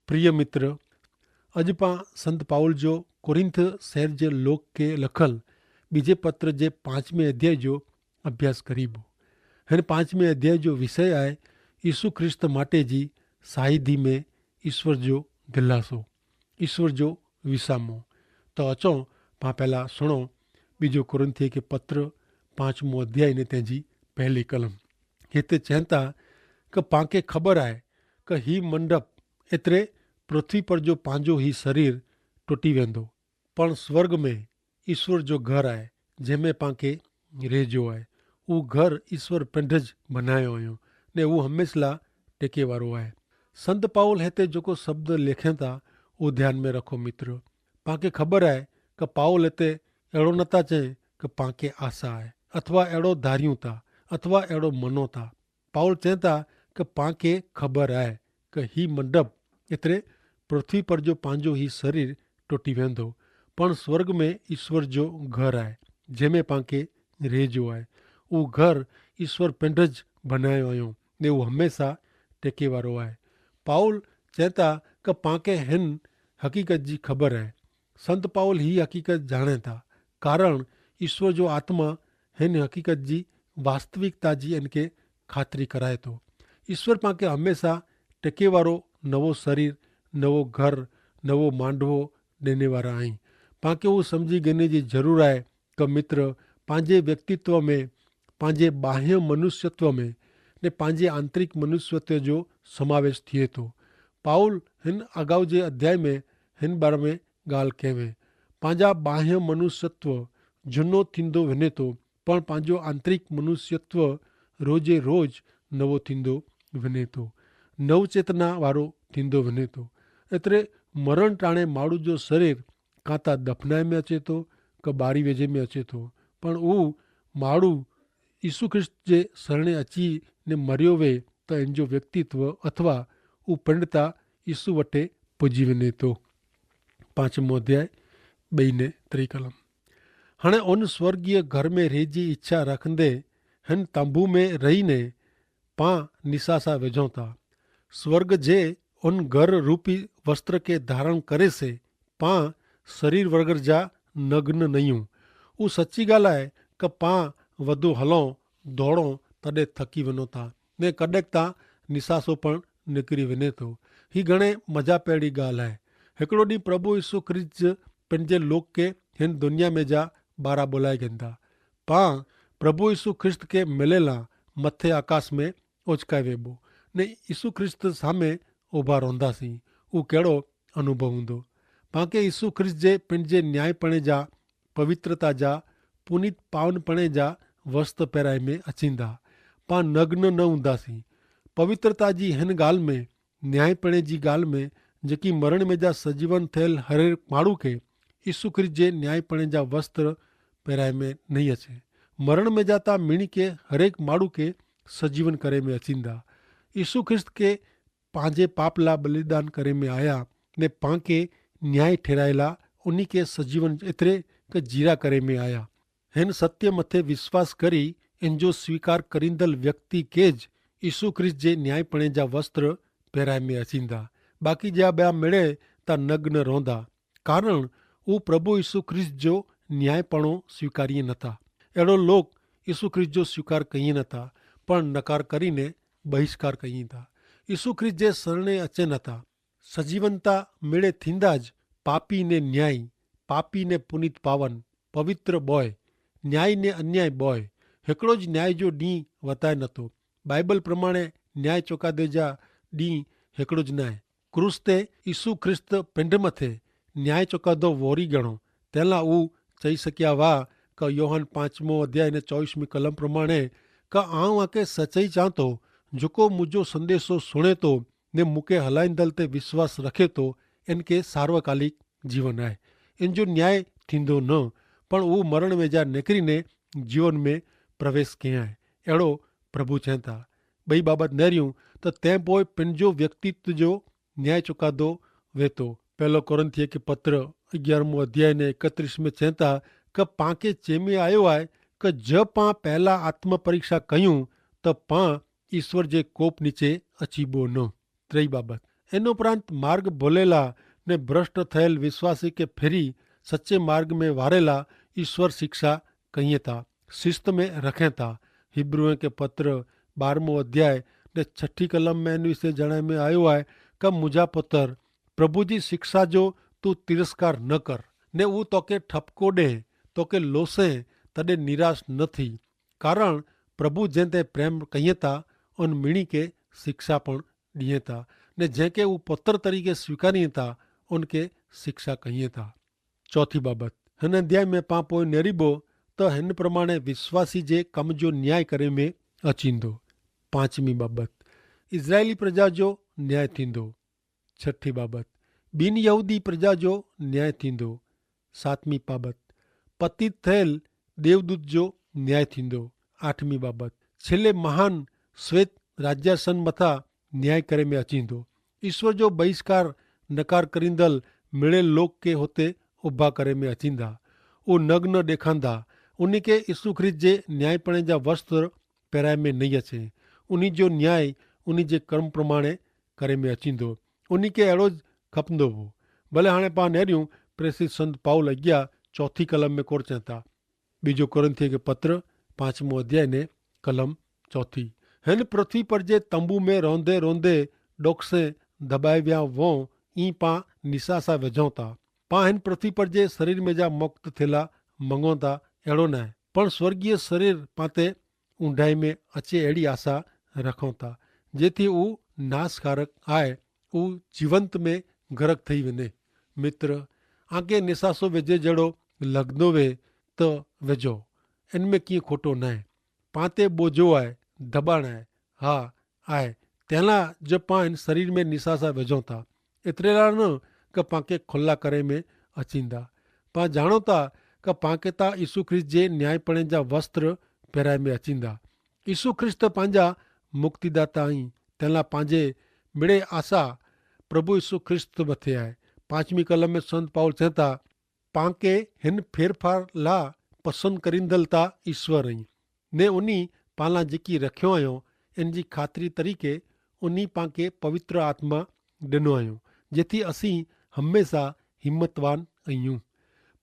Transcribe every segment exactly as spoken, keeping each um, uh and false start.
પ્રિય મિત્ર, અજ પાં સંત પાઉલ જો કોરિંથ શહેર જે લોક કે લખલ બીજે પત્ર જે પાંચમે અધ્યાય જો અભ્યાસ કરીબો. હેન પાંચમે અધ્યાય જો વિષય આય ઈસુ ખ્રિસ્ત માટે જી સાહિધી મેં ઈસ્વર જો દિલાસો, ઈસ્વર જો વિસામો. તો અચો, પાં પહેલા સુણો બીજો કોરિંથીય કે પત્ર પાંચમો અધ્યાય ને તેની પહેલી કલમ. હેતા ચેંતા કે પાંકે ખબર આય કે હી મંડપ એતરે પૃથ્વી પર જો પાંજો હી શરીર ટોટી વેંદો, પણ સ્વર્ગ મેં ઈસ્વર જો ઘર આય જેમે પાંકે રહેજો આય. ઉં ઘર ઈસ્વર પેંધ જ ભનાયો અયો ને ઉં હમેંસલા ટેકે વારો આય. સંત પાઉલ હેતા જોકો શબ્દ લેખેંતા ઉં ધ્યાન મેં રખો મિત્ર. પાંકે ખબર આય કે પાઉલ હેતા એડો નતા ચે કે પાંકે આશા આય અથવા એડો ધાર્યું તા અથવા એડો મનો તા. પાઉલ ચેંતા કે પાંકે ખબર આય કે હી મંડપ એતરે પૃથ્વી પર જો પાંજો હી શરીર ટોટી વેંધો, પણ સ્વર્ગ મેં ઈસ્વર જો ઘર આય જેમે પાંકે રહેજો આય. ઉં ઘર ઈસ્વર પેંધ જ ભનાયો અયો ને ઉં હમેંસા ટેકે વારો આય. પાઉલ ચેંતા કે પાંકે હેન હકીકત જી ખબર આય. સંત પાઉલ હી હકીકત જાણે તા કારણ ઈસ્વર જો આત્મા હેન હકીકત જી વાસ્તવિકતા જી એનકે ખાતરી કરાય તો. ઈસ્વર પાંકે હમેંસા ટેકે વારો નવો શરીર, નવો ઘર, નવો માંડવો દેને વારા આઈ. પાંકે ઉં સમઝી ગને જી જરૂર આય કે મિત્ર, પાંજે વ્યક્તિત્વ મેં પાંજે બાહ્ય મનુષ્યત્વ મેં ને પાંજે આંતરિક મનુષ્યત્વ જો સમાવેશ થિયે તો. પાઉલ હેન અગાઉ જે અધ્યાય મેં હેન બારા મેં ગાલ કહેવે. પાંજા બાહ્ય મનુષ્યત્વ જુનો થીંદો વને તો, પણ પાંજો આંતરિક મનુષ્યત્વ રોજે રોજ નવો થીંદો વને તો, નવચેતના વારો થીંદો વને તો. એતરે મરણ ટાણે માડૂ જો શરીર કાંતા દફનાઈ મેં અચેતો કે બારી વેજે મેં અચેતો, પણ ઉં માડૂ ઈસુ ખ્રિસ્ત જે સરણે અચી ને મર્યો વે, તો એન જો વ્યક્તિત્વ અથવા ઉપંડતા ઈસુ વટે પજી વને તો. પાંચમો અધ્યાય બઈ ને ત્રિકલમ. હણે ઉન સ્વર્ગીય ઘર મેં રહેજી ઇચ્છા રાખંદે હન તંબુ મેં રહી ને પાં નિસાસા વેજોતા. સ્વર્ગ જે ઉન ઘર રૂપી વસ્ત્ર કે ધારણ કરે સે, પાં શરીર વર્ગર જા નગ્ન નહિયું. ઉં સચ્ચી ગાલ આય કે પાં વધુ હલો દોડો તદે થકી વનો તા ને કદેક તા નિસાસો પણ નિકરી વને તો. હી ઘણે મજા પેડી ગાલ આય. હેકડો દી પ્રભુ ઈસુ ખ્રિસ્ત પન જે લોક કે હેન દુનિયા મેં જા બારા બોલાઈ ગેંદા. પાં પ્રભુ ઈસુ ખ્રિસ્ત કે મેલેલા મતે આકાશ મેં ઓચકાઈ વેબો ને ઈસુ ખ્રિસ્ત સામે ઉભા રોંધા સી. ઉં કેડો અનુભવ હુંદો? પાંકે ઈસુ ખ્રિસ્ત જે પન જે ન્યાયીપણે જા પવિત્રતા જા પુનિત પાવનપણે જા વસ્ત પેરાઈ મેં અચીંદા. પાં નગ્ન ન હુંદા સી. પવિત્રતા જી હેન ગાલ મેં ન્યાયીપણે જી ગાલ મેં જેકી મરણ મેં જા સજીવન થયેલ હરેક માડૂ કે ઈસુ ખ્રિસ્ત જે ન્યાયીપણે જા વસ્ત્ર પેરાઈ મેં નહીં અચે. મરણ મેં જાતા મિણી કે હરેક માડૂ કે સજીવન કરે મેં અચીંદા. ઈસુ ખ્રિસ્ત કે પાંજે પાપલા બલિદાન કરે મેં આયા ને પાંકે ન્યાય ઠેરાયેલા ઉની કે સજીવન એતરે કે જીરા કરે મેં આયા. હેન સત્ય મતે વિશ્વાસ કરી એન જો સ્વીકાર કરીંદલ વ્યક્તિ કે જ ઈસુ ખ્રિસ્ત જે ન્યાયીપણે જા વસ્ત્ર પેરાઈ મેં અચીંદા. બાકી જા બ્યા મેળે તા નગ્ન રોંધા. કારણ ઉં પ્રભુ ઈસુ ખ્રિસ્ત જો ન્યાયીપણો સ્વીકારી નતા. એડો લોક ઈસુ ખ્રિસ્ત જો સ્વીકાર કઈ નતા પણ નકાર કરીને બહિષ્કાર કઈ તા. ઈસુ ખ્રિસ્ત જે સરણે અચે નતા. સજીવનતા મેળે થીંદા જ પાપી ને ન્યાયી, પાપી ને પુનિત પાવન, પવિત્ર બોય, ન્યાયી ને અન્યાય બોય. હેકડો જ ન્યાય જો દી વતાય નતો. બાઈબલ પ્રમાણે ન્યાય ચોકાદે જા દી હેકડો જ નાય. ક્રૂસ તે ઈસુ ખ્રિસ્ત પિંડ મતે ન્યાય ચોકાદો વોરી ગણો. તેલા ઉં ચહી શક્યા વા કે યોહાન પાંચમો અધ્યાય ને ચોવીસમી કલમ પ્રમાણે કે આઉં આકે સચાઈ ચાંતો, જોકો મુજો સંદેશો સુણેતો ને મુકે હલાઈંદલ તે વિશ્વાસ રખેતો એનકે સાર્વકાલિક જીવન આય. એન જો ન્યાય થીંદો ન પણ ઉં મરણ મેં જા નેકરી ને જીવન મેં પ્રવેશ કહેં આય. એડો પ્રભુ ચેંતા. બઈ બાબત નહર્યું તો તે પોય પન જો વ્યક્તિત્વ જો ન્યાય ચોકાદો વેતો. પહેલો કોરિંથીય કે પત્ર અગિયારમો અધ્યાય ને એકત્રીસ મેં ચેંતા કે પાંકે ચેમે આયો આય કે જ પાં પહેલા આત્મા પરીક્ષા કહ્યું તો પાં ઈસ્વર જે કોપ નીચે અચીબો ન. ત્રેય બાબત એન ઉપરાંત માર્ગ ભોલેલા ને ભ્રષ્ટ થયેલ વિશ્વાસી કે ફેરી સચ્ચે માર્ગ મેં વારેલા ઈશ્વર શિક્ષા કહિએ તા, શિસ્ત મેં રખે તા. હિબ્રૂએ કે પત્ર બારમો અધ્યાય ને છઠી કલમ મેં એન વિશે જણાય મેં આયો આય કે મુજા પત્ર પ્રભુ જી શિક્ષા જો તું તિરસ્કાર ન કર, ને ઉં તોકે ઠપકો દેહ, તોકે લોસે, તદે નિરાશ નથી. કારણ પ્રભુ જેન તે પ્રેમ કહિયે તા, અન મિણી કે શિક્ષા પણ દિયે તા, ને જેન કે ઉં પત્ર તરીકે સ્વીકારી તા, અન કે શિક્ષા કહિયે તા. ચોથી બાબત, હન અધ્યાય મેં પાં પોય નેરીબો, તો હન પ્રમાણે વિશ્વાસી જે કમ જો ન્યાય કરે મેં અચીંદો. પાંચમી બાબત, ઇઝરાયેલી પ્રજા જો ન્યાય થીંદો. છઠી બાબત, બિનયહૂદી પ્રજા જો ન્યાય થીંદો. સાતમી બાબત, પતિત થયેલ દેવદૂત જો ન્યાય થીંદો. આઠમી બાબત, છેલ્લે મહાન શ્વેત રાજ્યાસન મતા ન્યાય કરે મેં અચીંદો. ઈસ્વર જો બહિષ્કાર નકાર કરીંદલ મેળેલ લોક કે હોતે ઉભા કરે મેં અચીંદા. ઉં નગ્ન દેખાંદા. ઉની કે ઈસુ ખ્રિસ્ત જે ન્યાયીપણે જા વસ્ત્ર પેરાય મેં નહીં અચે. ઉની જો ન્યાય ઉની જે કર્મ પ્રમાણે કરે મેં અચીંદો. ઉની કે એડો જ ખપંદો હો. ભલે હાણે પાં નેર્યું પ્રેસિત સંત પાઉલ અગિયા ચોથી કલમ મેં કોર ચેંતા. બીજો કોરિંથી કે પત્ર પાંચમો અધ્યાય ને કલમ ચોથી. હેન પૃથ્વી પર જે તંબુ મેં રોંધે રોંધે ડોકસે ધબાઈ વ્યા વો, ઈ પાં નિસાસા વેજોતા. પાં હેન પૃથ્વી પર જે શરીર મેં જા મુક્ત થેલા મંગોતા એડો નાય, પણ સ્વર્ગીય શરીર પાતે ઊંડાઈ મેં અચે એડી આશા રખોતા, જેથી ઉં નાસકારક આય ઉં જીવંત મેં ગરક થઈ વેને. મિત્ર, આંકે નિસાસો વેજે જેડો લગ્નો વે, તો વેજો. એન મેં કિંય ખોટો નાય. પાતે બોજો આય, ધબાણ આય. હા, આય. તેના જો પાં એન શરીર મેં નિસાસા વેજો થા, એતરેલા ન કે પાંકે ખુલ્લા કરે મેં અચીંદા. પાં જાણો થા કે પાંકે તા ઈસુ ખ્રિસ્ત જે ન્યાયીપણે જા વસ્ત્ર પેરાય મેં અચીંદા. ઈસુ ખ્રિસ્ત પાંજા મુક્તિદાતા અહીં, તેના પાંજે મિડે આશા પ્રભુ ઈસુ ખ્રિસ્ત મતે આય. પાંચમી કલમ મેં સંત પાઉલ ચેંતા, પાંકે હેન ફેરફાર લા પસંદ કરીંદલ તા ઈસ્વર અહીં, ને ઉની પાલા જેકી રખ્યો આયો એન જી ખાતરી તરીકે ઉની પાંકે પવિત્ર આત્મા ડેનો આયો, જેથી અસી હમેંસા હિંમતવાન અહ્યું.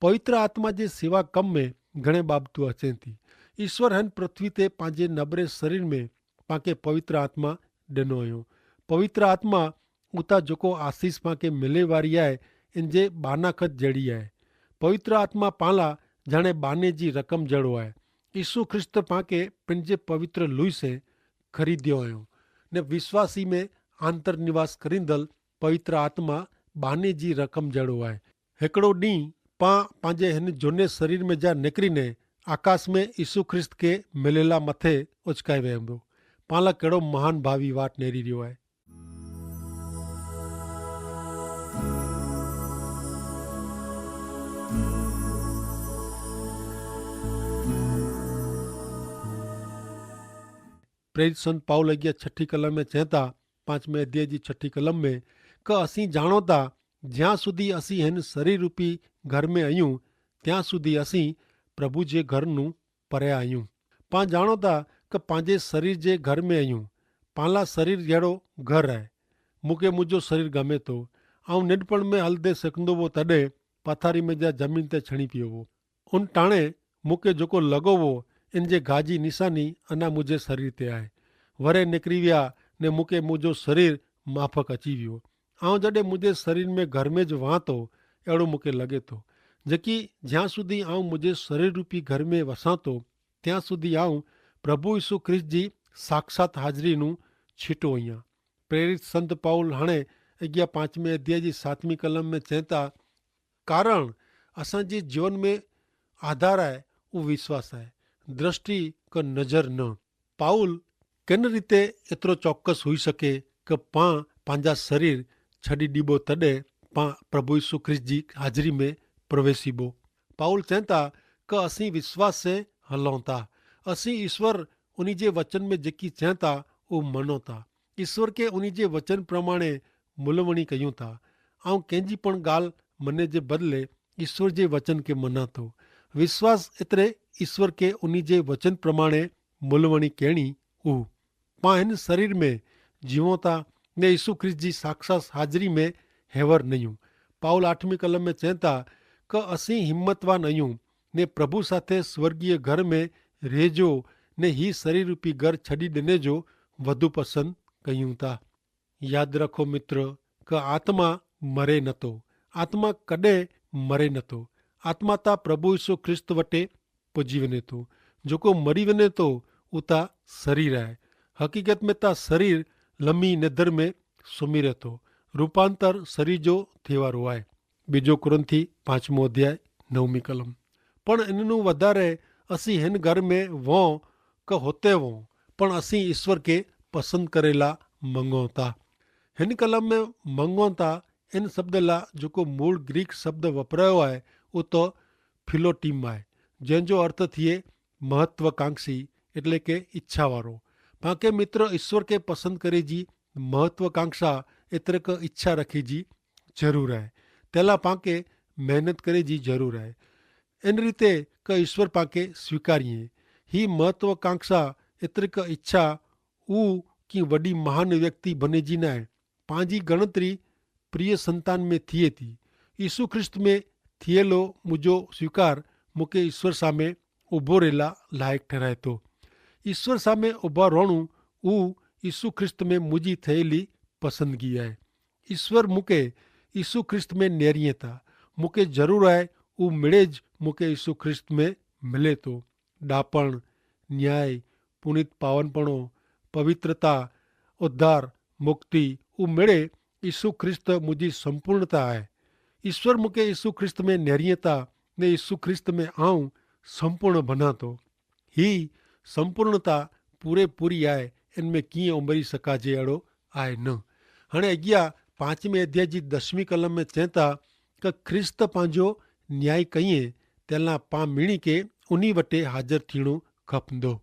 પવિત્ર આત્મા જે સેવા કમ મેં ઘણે બાબતો અચેંતી. ઈસ્વર હેન પૃથ્વી તે પાંજે નબરે શરીર મેં પાંકે પવિત્ર આત્મા ડેનો આયો. પવિત્ર આત્મા ઉતા જોકો આશીસ પાંકે મિલે વારી આય, એન જે બાનાખત જેડી આય. પવિત્ર આત્મા પાલા જાણે બાને જી રકમ જેડો આય. ઈસુ ખ્રિસ્ત પાંકે પેનજે પવિત્ર લુઈ સે ખરીદ્યો આયો, ને વિશ્વાસી મેં આંતર નિવાસ કરીંદલ પવિત્ર આત્મા બાને જી રકમ જેડો આય. હેકડો દી પાં પાંજે હેન જોને શરીર મેં જા નેકરી ને આકાશ મેં ઈસુ ખ્રિસ્ત કે મિલેલા મતે ઓચકાઈ વહેમરો. પાલા કેડો મહાન ભાવી વાટ નેરી રહ્યો આય. પ્રેરિત સંત પાઉલ અગિયા છઠી કલમ મેં ચેંતા, પાંચમે અધ્યાય જી છઠી કલમ મેં, કે અસી જાણોતા જ્યાં સુધી અસી હેન શરીર રૂપી ઘર મેં અયું, ત્યાં સુધી અસી પ્રભુ જે ઘરનું પર્યા અયું. પાં જાણોતા કે પાંજે શરીર જે ઘર મેં અયું. પાંલા શરીર જેડો ઘર હૈ. મુકે મુજો શરીર ગમે તો, આઉં નેડપણ મેં હલદે સકંદો વો તદે પથારી મેં જા જમીન તે છણી પીઓ વો. ઉન ટાણે મુકે જોકો લગો વો, એન જે ગાજી નિશાની અના મુજે શરીર તે આય. વરે નેકરી વ્યા ને મુકે મુજો શરીર માફક અચી વ્યો. આઉં જડે મુજે શરીર મેં ઘર મેં જ વાંતો એડો મુકે લગે તો. જેકી જ્યાં સુધી આઉં મુજે શરીર રૂપી ઘર મેં વસાંતો, ત્યાં સુધી આઉં પ્રભુ ઈસુ ખ્રિસ્ત જી સાક્ષાત હાજરી નું છીટો અહિયા. પ્રેરિત સંત પાઉલ હણે અગિયા પાંચમે અધ્યાય જી સાતમી કલમ મેં ચેંતા, કારણ અસાંજે જીવન મેં આધાર આય ઉ વિશ્વાસ આય, દ્રષ્ટિ કે નજર ન. પાઉલ કેન રીતે એતરો ચોક્કસ હુઈ શકે કે પાં પાંજા શરીર છડી દીબો તદે પાં પ્રભુ ઈસુ ખ્રિસ્ત જી હાજરી મેં પ્રવેશીબો? પાઉલ ચેંતા કે અસી વિશ્વાસ સે હલોંતા, અસી ઈસ્વર ઉની જે વચન મેં જેકી ચેંતા ઉહ મનોતા. ઈસ્વર કે ઉની જે વચન પ્રમાણે મુલવણી કહ્યું તા. આઉં કેંજી પણ ગાલ મને જે બદલે ઈસ્વર જે વચન કે મનાતો. વિશ્વાસ એતરે ઈસ્વર કે ઉની જે વચન પ્રમાણે મુલવણી કહેણી ઉહ. પાં હેન શરીર મેં જીવોતા ને ઈસુ ખ્રિસ્ત જી સાક્ષાત હાજરી મેં હેવર નહિયું. પાઉલ આઠમી કલમ મેં ચેંતા કે અસી હિંમતવાન અહિયું ને પ્રભુ સાથે સ્વર્ગીય ઘર મેં રહેજો, ને હી શરીર રૂપી ઘર છડી દેને જો વધુ પસંદ કહ્યું તા. યાદ રાખો મિત્ર, કે આત્મા મરે નતો. આત્મા કદે મરે નતો. આત્મા તા પ્રભુ ઈસુ ખ્રિસ્ત વટે પજી વને તો. જોકો મરી વને તો ઉતા શરીર આય. હકીકત મેં તા શરીર લમી નેધર મેં સુમી રહેતો. રૂપાંતર શરીર જો થેવારો આય. બીજો કોરિંથી પાંચમો અધ્યાય નવમી કલમ. પણ એનનું વધારે અસી હેન ઘર મેં વો કે હોતે વો, પણ અસી ઈસ્વર કે પસંદ કરેલા મંગોતા. હેન કલમ મેં મંગોતા એન શબ્દલા જોકો મૂળ ગ્રીક શબ્દ વપરાયો આય ઉતો ફિલોટીમ આય, જેન જો અર્થ થિયે મહત્વકાંક્ષી, એટલે કે ઇચ્છાવારો. પાંકે મિત્ર ઈસ્વર કે પસંદ કરે જી મહત્વકાંક્ષા એતરે કે ઇચ્છા રખી જી જરૂર આય. તેલા પાંકે મહેનત કરે જી જરૂર આય. એન રીતે કે ઈસ્વર પાંકે સ્વીકારીએ. હી મહત્વકાંક્ષા એતરે કે ઇચ્છા ઉ કિ વડી મહાન વ્યક્તિ ભને જી નાય. પાંજી ગણતરી પ્રિય સંતાન મેં થિયે તી. ઈસુ ખ્રિસ્ત મેં થિયેલો મુજો સ્વીકાર મુકે ઈસ્વર સામે ઉભો રહેલા લાયક ઠરાયતો. ઈસ્વર સામે ઉભા રોણું ઉ ઈસુ ખ્રિસ્ત મેં મુજી થયેલી પસંદગી આય. ઈસ્વર મુકે ઈસુ ખ્રિસ્ત મેં નેરિયે તા. મુકે જરૂર આય ઉ મેળે જ મુકે ઈસુ ખ્રિસ્ત મેં મિલે તો. ડાપણ, ન્યાય, પુનિત પાવનપણો, પવિત્રતા, ઉદ્ધાર, મુક્તિ ઉ મેળે ઈસુ ખ્રિસ્ત મુજી સંપૂર્ણતા આય. ઈસ્વર મુકે ઈસુ ખ્રિસ્ત મેં નેરિયે તા ને ઈસુ ખ્રિસ્ત મેં આઉં સંપૂર્ણ ભનાતો. હી સંપૂર્ણતા પૂરેપૂરી આય. એન મેં કિંય ઉમરી સકાજે એડો આય ન. હણે અગિયા પાંચમે અધ્યાય જી દસમી કલમ મેં ચેંતા કે ખ્રિસ્ત પાંજો ન્યાય કહિયે તેલના પાં મિણી કે ઉની વટે હાજર થીણું ખપંદો.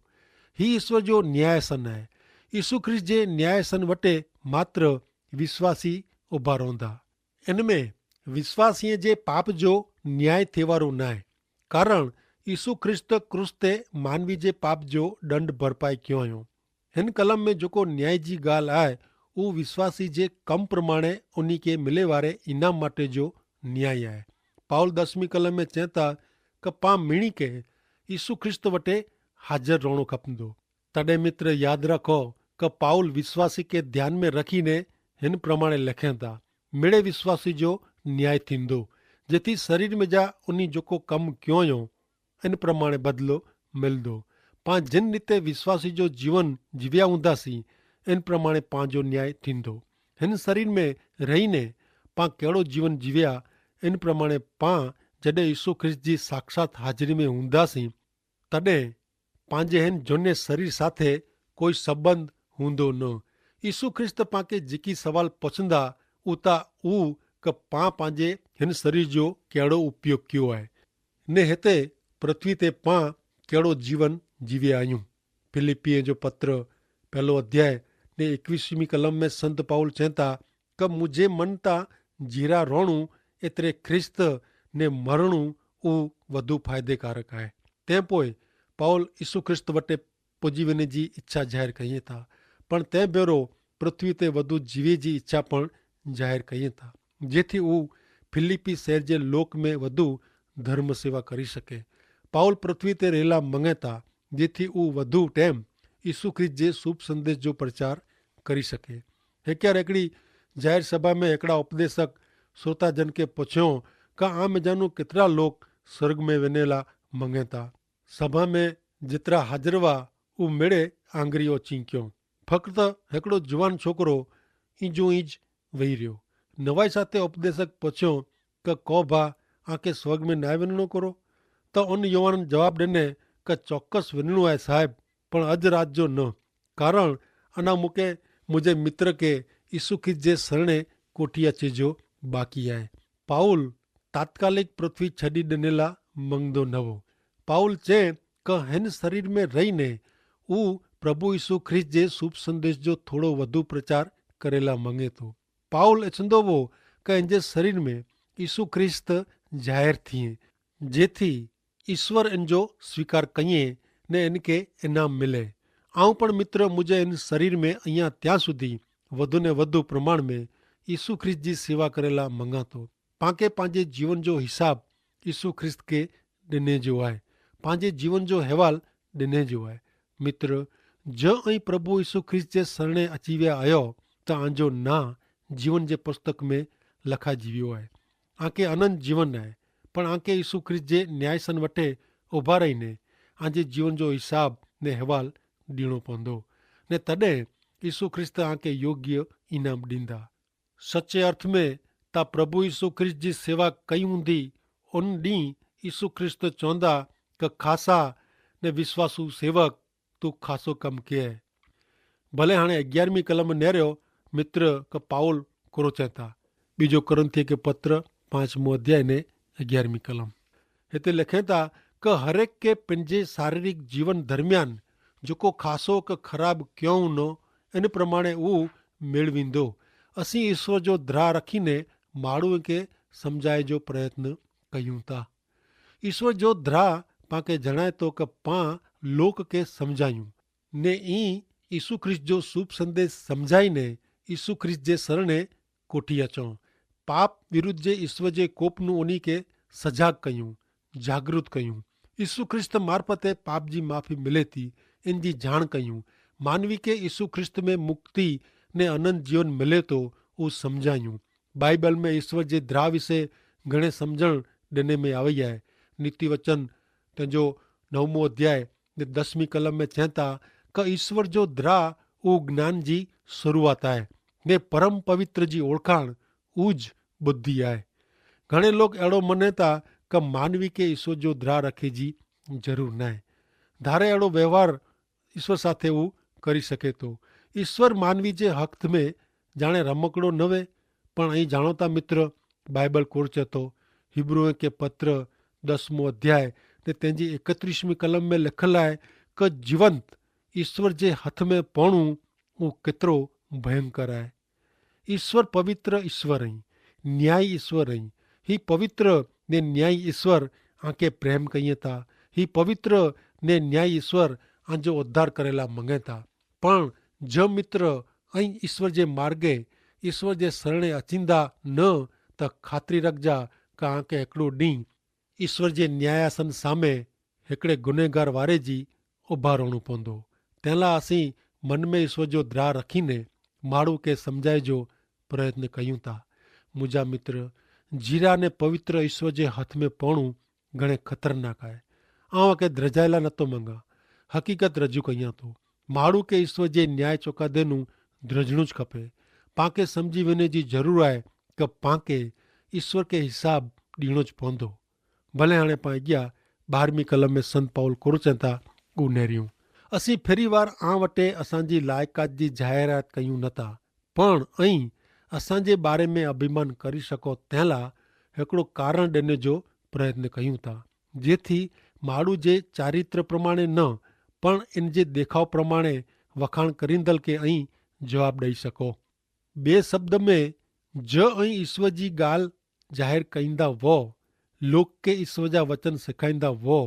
હી ઈસ્વર જો ન્યાયાસન આય. ઈસુ ખ્રિસ્ત જે ન્યાયાસન વટે માત્ર વિશ્વાસી ઉભા રોંધા. એન મેં વિશ્વાસીય જે પાપ જો ન્યાય થેવારો નાય. કારણ ઈસુ ખ્રિસ્ત ક્રૂસ તે માનવી જે પાપ જો દંડ ભરપાઈ ક્યો અયો. હેન કલમ મેં જોકો ન્યાય જી ગાલ આય ઉ વિશ્વાસી જે કમ પ્રમાણે ઉની કે મિલે વારે ઇનામ માટે જો ન્યાય આય. પાઉલ દસમી કલમ મેં ચેંતા કે પાં મિણી કે ઈસુ ખ્રિસ્ત વટે હાજર રોણો ખપંદો. તદે મિત્ર યાદ રાખો કે પાઉલ વિશ્વાસી કે ધ્યાન મેં રખી ને હેન પ્રમાણે લેખેંતા મેળે વિશ્વાસી જો ન્યાય થીંદો, જેથી શરીર મેં જા ઉની જોકો કમ ક્યો અયો એન પ્રમાણે બદલો મેલદો. પાં જેન રીતે વિશ્વાસી જો જીવન જીવ્યા ઉંધાસી એન પ્રમાણે પાંજો ન્યાય થીંદો. હેન શરીર મેં રહી ને પાં કેડો જીવન જીવ્યા એન પ્રમાણે પાં જડે ઈસુ ખ્રિસ્ત જી સાક્ષાત હાજરી મેં ઉંધાસી તદે પાંજે હેન જોને શરીર સાથે કોઈ સંબંધ હુંદો ન. ઈસુ ખ્રિસ્ત પાંકે જેકી સવાલ પછંદા ઉતા ઉ કે પાં પાંજે હેન શરીર જો કેડો ઉપયોગ ક્યો આય ને હેતે પૃથ્વી તે પાં કેડો જીવન જીવે આયું. ફિલિપ્પીએ જો પત્ર પહેલો અધ્યાય ને એકવીસમી કલમ મેં સંત પાઉલ ચેંતા કે મુઝે મનતા જીરા રોણું એતરે ખ્રિસ્ત ને મરણું ઉ વધુ ફાયદેકારક આય. તે પોય પાઉલ ઈસુ ખ્રિસ્ત વટે પજીવને જી ઇચ્છા જાહેર કહિયે તા, પણ તે ભેરો પૃથ્વી તે વધુ જીવે જી ઇચ્છા પણ જાહેર કહિયે તા, જેથી ઉ ફિલિપ્પી શહેર જે લોક મેં વધુ ધર્મ સેવા કરી શકે. પાઉલ પૃથ્વી તે રહેલા મંગેતા જેથી ઉ વધુ ટેમ ઈસુ ખ્રિસ્ત જે શુભ સંદેશ જો પ્રચાર કરી શકે. હેક્યાર એકડી જાહેર સભા મેં એકડા ઉપદેશક શ્રોતાજન કે પછ્યો કા આ મેજાનું કેતરા લોક સ્વર્ગ મેં વેનેલા મંગેતા? સભા મેં જેતરા હાજરવા ઉમેડે આંગરી ઓચિંક્યો. ફક્ત હેકડો જુવાન છોકરો ઇંજુ ઇંજ વહી રહ્યો. નવાઈ સાથે ઉપદેશક પછ્યો કે કો ભા આંકે સ્વર્ગ મેં નાય વેનનો કરો? તો અન યોવાન જવાબ દેને કે ચોક્કસ વેનનો આય સાહેબ, પણ અજ રાત જો ન. કારણ અના મુકે મુઝે મિત્ર કે ઈસુ ખ્રિસ્ત જે સરણે કોઠિયા ચેજો બાકી આય. પાઉલ તાત્કાલિક પૃથ્વી છડી દનેલા મંગદો નવો. પાઉલ ચે કે હેન શરીર મેં રહી ને ઉ પ્રભુ ઈસુ ખ્રિસ્ત જે શુભ સંદેશ જો થોડો વધુ પ્રચાર કરેલા મંગે તો. પાઉલ એચંદો વો કે એન જે શરીર મેં ઈસુ ખ્રિસ્ત જાહેર થિયે, જેથી ઈસ્વર એનજો સ્વીકાર કહિએ ને એનકે એનામ મિલે. આઉં પણ મિત્ર મુઝે એન શરીર મેં અહિયા ત્યાં સુધી વધુ ને વધુ પ્રમાણ મેં ઈસુ ખ્રિસ્ત જી સેવા કરેલા મંગાતો. પાંકે પાંજે જીવન જો હિસાબ ઈસુ ખ્રિસ્ત કે ડેને જો આય. પાંજે જીવન જો હેવાલ ડેને જો આય. મિત્ર, જો અહીં પ્રભુ ઈસુ ખ્રિસ્ત જે સરણે અચીવ્યા આયો, તો આંજો ના જીવન જે પુસ્તક મેં લખા જીવ્યો આય. આંકે અનંત જીવન આય. પણ આંકે ઈસુ ખ્રિસ્ત જે ન્યાયસન વટે ઉભા રહીને આંજે જીવન જો હિસાબ ને હેવાલ દીણો પોંધો. ને તદે ઈસુ ખ્રિસ્ત આંકે યોગ્ય ઇનામ દીંદા. સચ્ચે અર્થ મેં તા પ્રભુ ઈસુ ખ્રિસ્ત જી સેવા કઈ ઊંધી ઉન દી ઈસુ ખ્રિસ્ત ચોંદા કે ખાસા ને વિશ્વાસુ સેવક તું ખાસો કમ કે હૈ. ભલે હણે અગિયારમી કલમ નેર્યો મિત્ર કે પાઉલ કોરો ચેતા. બીજો કોરિંથી કે પત્ર પાંચમો અધ્યાય ને અગિયારમી કલમ હેતે લેખેતા કે હરેક કે પેનજે શારીરિક જીવન ધરમિયાન જોકો ખાસો કે ખરાબ ક્યોં ન એન પ્રમાણે ઉં મેળવીંદો. અસી ઈસવ જો દ્રા રખીને માડૂ કે સમઝાય જો પ્રયત્ન કહ્યું તા. ઈસવ જો દ્રા પાંકે જણાયતો કે પાં લોક કે સમઝાયું ને ઈ ઈસુ ખ્રિસ્ત જો શુભ સંદેશ સમઝાઈ ને ઈસુ ખ્રિસ્ત જે સરણે કોઠી અચો. પાપ વિરુદ્ધ જે ઈસવ જે કોપનું ઉની કે સજાગ કહ્યું, જાગૃત કહ્યું. ઈસુ ખ્રિસ્ત મારફતે પાપ જી માફી મિલેતી એન જી જાણ કહ્યું. માનવી કે ઈસુ ખ્રિસ્ત મેં મુક્તિ ને અનંત જીવન મિલેતો ઉસ સમઝાયું. બાઈબલ મેં ઈસવ જે દ્રા વિશે ઘણે સમઝણ ડેને મેં આવયા હૈ. નીતિવચન તેજો નવમો અધ્યાય દસમી કલમ મેં ચેતા કે ઈસવ જો દ્રા ઉ જ્ઞાન જી શરૂઆત આય. ને પરમ પવિત્ર જી ઓળખાણ ઉજ બુદ્ધિ આય. ઘણે લોક એડો મનેતા કે માનવી કે ઈસવ જો દ્રા રખે જી જરૂર નાય. ધારે એડો વ્યવહાર ઈસવ સાથે ઉ કરી શકેતો. ઈસવ માનવી જે હક મેં જાણે રમકડો નવે. પણ અહીં જાણોતા મિત્ર, બાઈબલ કોરચેતો હિબ્રૂ કે પત્ર દસમો અધ્યાય ને તેની એકત્રીસમી કલમ મેં લેખલ આય કે જીવંત ઈસવ જે હથ મેં પણું ઉં કેતરો ભયંકર આય. ઈસવ પવિત્ર ઈસવ અહીં, ન્યાયી ઈસવ અહીં. હી પવિત્ર ને ન્યાયી ઈસવ આંકે પ્રેમ કહિયે તા. હી પવિત્ર ને ન્યાયી ઈસવ આંજો ઉદ્ધાર કરેલા મંગેતા. પણ જો મિત્ર અહીં ઈસવ જે માર્ગે ઈસવ જે સરણે અચિંદા ન, તો ખાતરી રખજા કે આંકે એકડો દી ઈસવ જે ન્યાયાસન સામે હેકડ઼ે ગુનેગાર વારે જી ઉભા રોણું પોંદો. તેલા અસી મન મેં ઈસવ જો દ્રાહ રખી ને માડૂ કે સમઝાય જો પ્રયત્ન કહ્યું તા. મુઝે મિત્ર, જીરા ને પવિત્ર ઈસવ જે હથ મેં પોણું ઘણે ખતરનાક આય. આવા કે દ્રજાયેલા નતો મંગા. હકીકત રજૂ કહ્યા તો માડૂ કે ઈસવ જે ન્યાય ચોકાદે નું દ્રજણું જ ખપે. પાંકે સમઝી વેને જી જરૂર આય કે પાંકે ઈસવ કે હિસાબ દીણો જ પોંદો. ભલે હાણે પાં અગિયા બારમી કલમ મેં સંત પાઉલ કોરો ચેંતા ઉનેર્યું. અસી ફેરી વાર આ વટે અસાંજી લાયકાત જી જાહેરાત કહ્યું નતા. પણ અહીં અસાંજે બારે મેં અભિમાન કરી શકો તેલા હેકડો કારણ દેને જો પ્રયત્ન કહ્યું તા, જેથી માડૂ જે ચારિત્ર પ્રમાણે ન પણ એન જે દેખાવ પ્રમાણે વખાણ કરીંદલ કે અહીં જવાબ દઈ શકો. બે શબ્દ મેં, જો અહીં ઈસ્વર જી ગાલ જાહેર કઈંદા વો, લોક કે ઈસ્વર જા વચન સિખાઈંદા વો,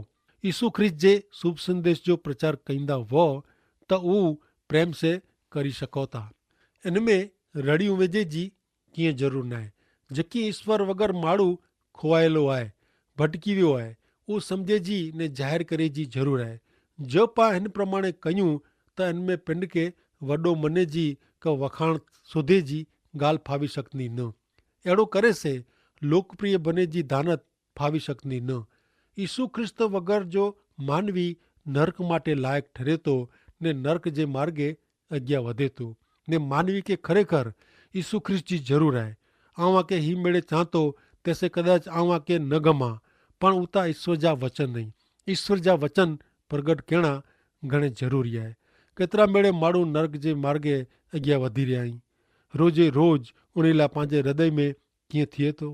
ઈસુ ખ્રિસ્ત જે શુભ સંદેશ જો પ્રચાર કઈંદા વો, તો ઉં પ્રેમ સે કરી શકો તા. એન મેં રડ઼િયું વેજે જી કિંય જરૂર નાય. જેકી ઈસ્વર વગર માડૂ ખોવાયેલો આય, ભટકીવ્યો આય, ઉં સમઝે જી ને જાહેર કરે જી જરૂર આય. જો પા હેન પ્રમાણે કહ્યું, તો એન મેં પિંડ કે વડો મને જી કે વખાણ શોધે જી ગાલ ફાવી શકની ન. એડો કરે સે લોકપ્રિય બને જી ધાનત ફાવી શકની ન. ઈસુ ખ્રિસ્ત વગર જો માનવી નર્ક માટે લાયક ઠરેતો ને નર્ક જે માર્ગે અજ્ઞા વધેતો. ને માનવી કે ખરેખર ઈસુ ખ્રિસ્ત જી જરૂર આય. આવા કે હી મેળે ચાંતો તેસે કદાચ આવા કે ન ગમા. પણ ઉતા ઈસ્વર જા વચન નહીં. ઈસ્વર જા વચન પ્રગટ કહેણા ઘણે જરૂરી આય. કેતરા મેળે માડૂ નર્ક જે માર્ગે અજ્ઞા વધી રહ્યા હી. રોજે રોજ ઉનેલા પાંજે હૃદય મેં કિંય થિયે તો.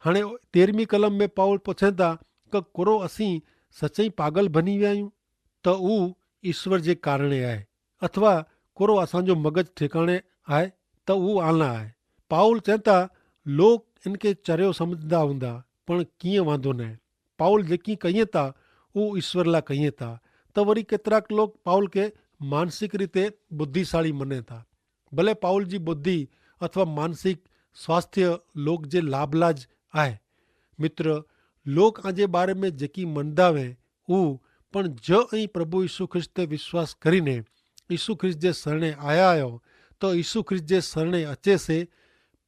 હણે તેરમી કલમ મેં પાઉલ પછેંતા કે કોરો અસી સચ્ચે પાગલ ભની વ્યાયું? તો ઉં ઈસ્વર જે કારણે આય. અથવા કોરો અસાંજો મગજ ઠેકાણે આય? તો ઉં આલા આય. પાઉલ ચેંતા લોક એનકે ચર્યો સમઝદા હુંદા. પણ કિંય વાંધો નાય. પાઉલ જેકી કહિયે તા ઉં ઈસ્વર લા કહિયે તા. તો વરી કેતરાક લોક પાઉલ કે માનસિક રીતે બુદ્ધિશાળી મને તા. ભલે પાઉલ જી બુદ્ધિ અથવા માનસિક સ્વાસ્થ્ય લોક જે લાભલા જ આય. મિત્ર, લોક આજે બારે મેં જેકી મનદા વે ઉ, પણ જો અહીં પ્રભુ ઈસુ ખ્રિસ્ત તે વિશ્વાસ કરીને ઈસુ ખ્રિસ્ત જે સરણે આયા આયો, તો ઈસુ ખ્રિસ્ત જે સરણે અચે સે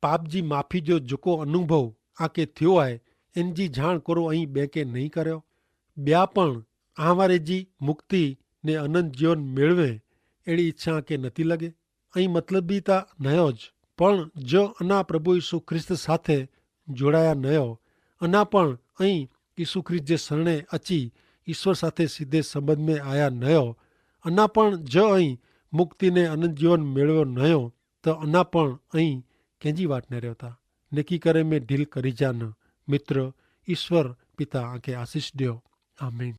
પાપ જી માફી જો જકો અનુભવ આકે થ્યો આય, એન જી જાણ કરો અહીં બેંકે નહીં કર્યો? બ્યા પણ આવારે જી મુક્તિ ને અનંત જીવન મેળવે એડી ઇચ્છા આકે નથી લગે? અહીં મતલબ બી તા નયો જ, પણ જો અના પ્રભુ ઈસુ ખ્રિસ્ત સાથે જોડાયા નયો, અના પણ અહીં ઈસુ ખ્રિસ્ત જે સરણે અચી ઈસ્વર સાથે સીધે સંબંધ મેં આયા નયો, અના પણ જો અહીં મુક્તિ ને અનંત જીવન મેળવ્યો નયો, તો અના પણ અહીં કેંજી વાટ ન રહેતા? નેકી કરે મેં ઢીલ કરી જા ન. મિત્ર, ઈસ્વર પિતા આકે આશીસ દ્યો. આમીન.